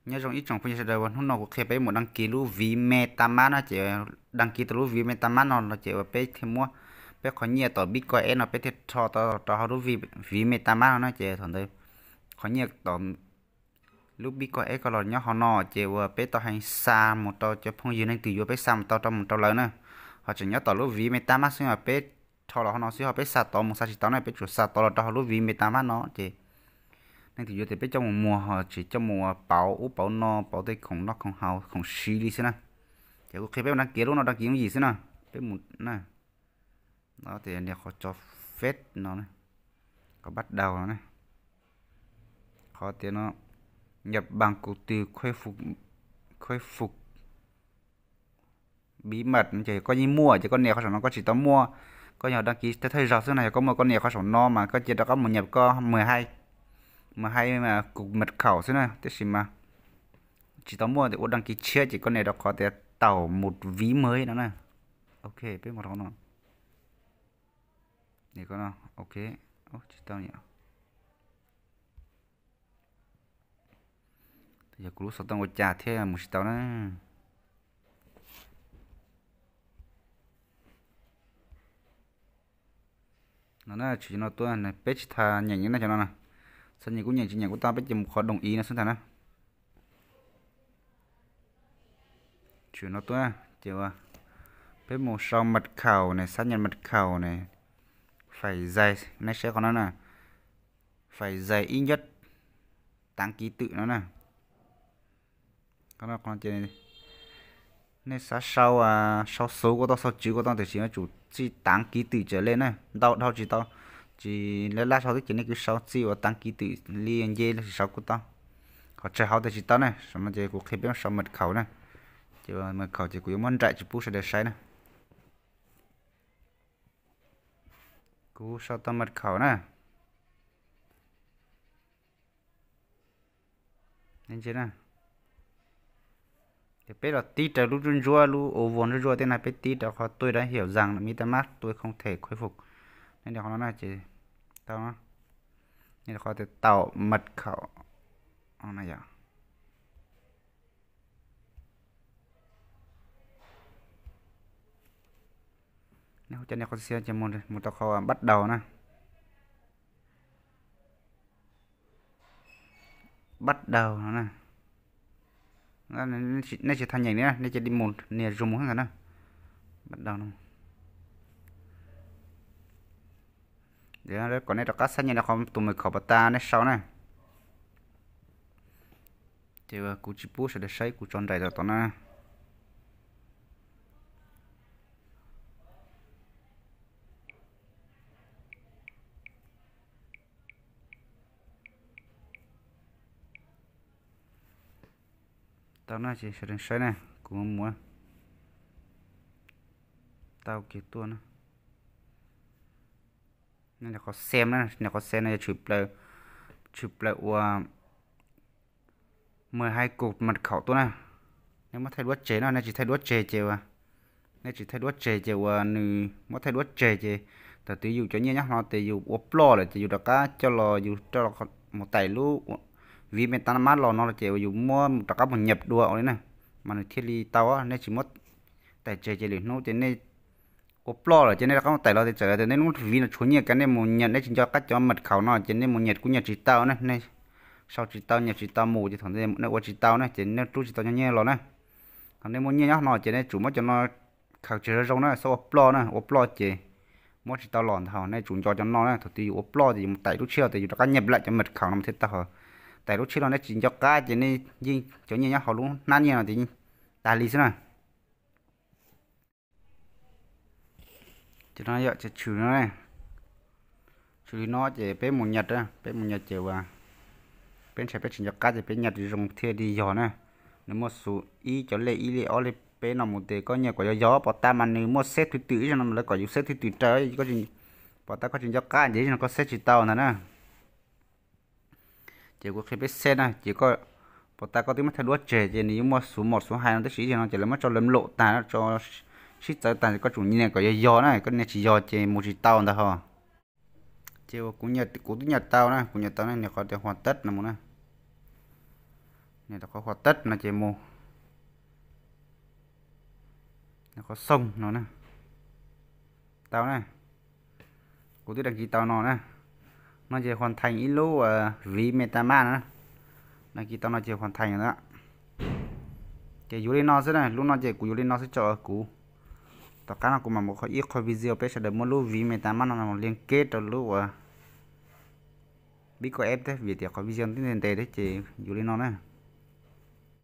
Nyob zoo ib tsoom phooj ywg sawv daws, uas hnub no kuv qhia peb mus đăng ký lub ví MetaMask no ces đăng ký tau lub ví MetaMask no no ces uas peb thiaj muab peb qhov nyiaj tom Bitcoin Cash no peb thiaj rho tau rau hauv lub ví MetaMask no na ces thaum ntawd qhov nyiaj tom lub Bitcoin Cash ko los nyob hauv no ces uas peb tau hais xa mus rau cov phooj ywg neeg twg yuav peb xa mus tau rau mus rau lawv na. Ho tseem nyob tom lub ví MetaMask xwb os, peb rho los hauv no xwb ho peb xa tod mus xa tsis tau na, peb tsuas xa tod los rau hauv lub ví MetaMask no ces neeg twg yuav tias peb coj mus muag ho tsis coj mus pauv ub pauv no pauv tej khoom noj khoom haus khoom siv li xwb na. Ces kuv qhia peb mus đăng ký lub no đăng ký yooj yim xwb na. Peb mus na, no tias nias qhov tso fed no, qhov bắt đầu no na, qhov tias no nhập bằng cụm từ khôi phục bí mật ces koj yeej muaj ces koj nias qhov saum no, koj tsis tau muaj, koj yog đăng ký thawj thawj zaug xwb no, yog koj muaj koj nias qhov saum no mas koj cia rau koj mus nhập koj mười hai, mười hai cụm mật khẩu xwb na, tiam sis mas tsis tau muaj ces ua đăng ký tshiab ces koj nias rau qhov tias tạo một ví mới no na. Ok, peb mus rau no. Ok, tsis tau. Yog kuv lub xov tooj ua cas thiaj mus tsis tau na. No na, tshwm no tuaj, peb tsis tas nyeem na cov no na. Txhua nyeem kuj nyeem, tsis nyeem kuj tau, peb cia mus qhov đồng ý no xwb ntag na. Tshwm no tuaj ces uas peb mus sau mật khẩu ne, xác nhận mật khẩu ne, phải dày, nej saib qhov no na, phải dày ít nhất tám ký tự no na. Nej xav sau, sau số kuj tau, sau chữ kuj tau, tiam sis yuav tsum txij tám ký tự trở lên na, ntau dhau tsis tau, tsis laj laj sau xwb ces nej kuj sau txij uas tám ký tự li nce los sis sau kuj tau. Qhov tseem hauv tias tsis tau na, saum no ces kuv qhia peb sau mật khẩu na. Ces mật khẩu ces kuv yuav muab nraim tsis pub sawv daws saib na. Kuv sau tau mật khẩu na. Ces peb los tib rau lub ntsuab ntsuab, lub oval ntsuab ntsuab tej no, peb tib rau qhov tôi đã hiểu rằng MetaMask tôi không thể khôi phục. Nej nias qhov no na ces tau, nej nias qhov tias tạo mật khẩu no yom. Nej hu cov nias qhov xia ces mus rau qhov bắt đầu na. Bắt đầu no na. Nej tsis thaj nyeem li na, nej cia li mus nias zoo mus xwb ntag na. Bắt đầu no. Kom nej rov qab xác nhận qhov tus mật khẩu pas tas nej sau na. Ces kuv tsis pub sawv daws saib, kuv tso nraim rau tom no. Tau na, ces sawv daws saib na, kuv mus tau kiag tuaj na. Nias qhov xem na, nias qhov xem no yog tshwm plaws ua mười hai cụm mật khẩu tuaj na. Nej muab thaij duab tseg no, nej tsis thaij duab tseg ces uas, nej tsis thaij duab tseg ces uas nws muab thaij duab tseg ces thaum twg yus cov nyiaj nyob no ces yus ua ploj lawm ces yus rov qab coj los, yus rov los mus tải lub ví MetaMask los no ces yus muab rov qab mus nhập dua ua li na, mas nws thiaj li tau. Nej tsis muab tải tseg ces lwm hnub ces nej ua ploj lawm ces nej rov qab mus tải los ces txawm tias nej lub ví no tshuav nyiaj kav nej mus nhập, nej tsis nco qab cov mật khẩu no ces nej mus nhập kuj nhập tsis tau na, nej sau tsis tau, nhập tsis tau mus ces thaum ntawd nej ua tsis tau na ces nej rub tsis tau cov nyiaj los na. Ho nej muaj nyiaj nyob no ces nej tsum muab cov no khaws tseg zoo zoo na, txhob ua ploj na, ua ploj ces muab tsis tau los ntag. Nej tsum nco cov no na, thaum twg yus ua ploj ces yus mus tải lub tshiab los ces yus rov qab nhập lại cov mật khẩu no thiaj tau. Tải lub tshiab los nej tsis nco qab ces nej yeej cov nyiaj nyob hauv lub hnab nyiaj no ces yeej tas li xwb na. Ces no yog tshwm no, tshwm li no ces peb mus nhập, peb mus nhập ces uas peb ntshai peb tsis nco qab ces peb nhập zoo thiaj li yog na. Nws muaj xu ib cov lej ib lej ob lej peb no mus ces koj nhập kom yog yog, pos tas mas nws muaj xếp thứ tự ib zaug no lawv kom yus xếp thứ tự raws, pos tas koj tsis nco qab ces ib zaug no koj xếp tsis tau ntag na. Ces kuv qhia peb xếp na, ces koj pos tas koj twb muab thaij duab tseg ces nws yeej muaj số một số hai no, tab sis ib zaug no ces lawv muab tso lawm lom tag, tso sib txawv tag, koj tsum nias kom yog yog na, koj nias tsis yog ces mus tsis tau ntag ho. Ces uas kuv, kuv twb nhập tau na, kuv nhập tau na, nias qhov tias hoàn tất no mus na. Qhov hua teb no ces mus qhov xoo no na. Tau na, kuv twb đăng ký tau no na. No ces hoàn thành ib lub ví MetaMask no. Đăng ký tau no ces hoàn thành lawm. Ces yuav li no xwb na, lub no ces kuv yuav li no xwb tso kuv. Tom qab no kuv mam mus ib qho video peb sawv daws muab lub ví MetaMask no mus liên kết rau lub uas Bitcoin F thiab, vim tias qhov video ntev ntev thiab ces yuav li no na.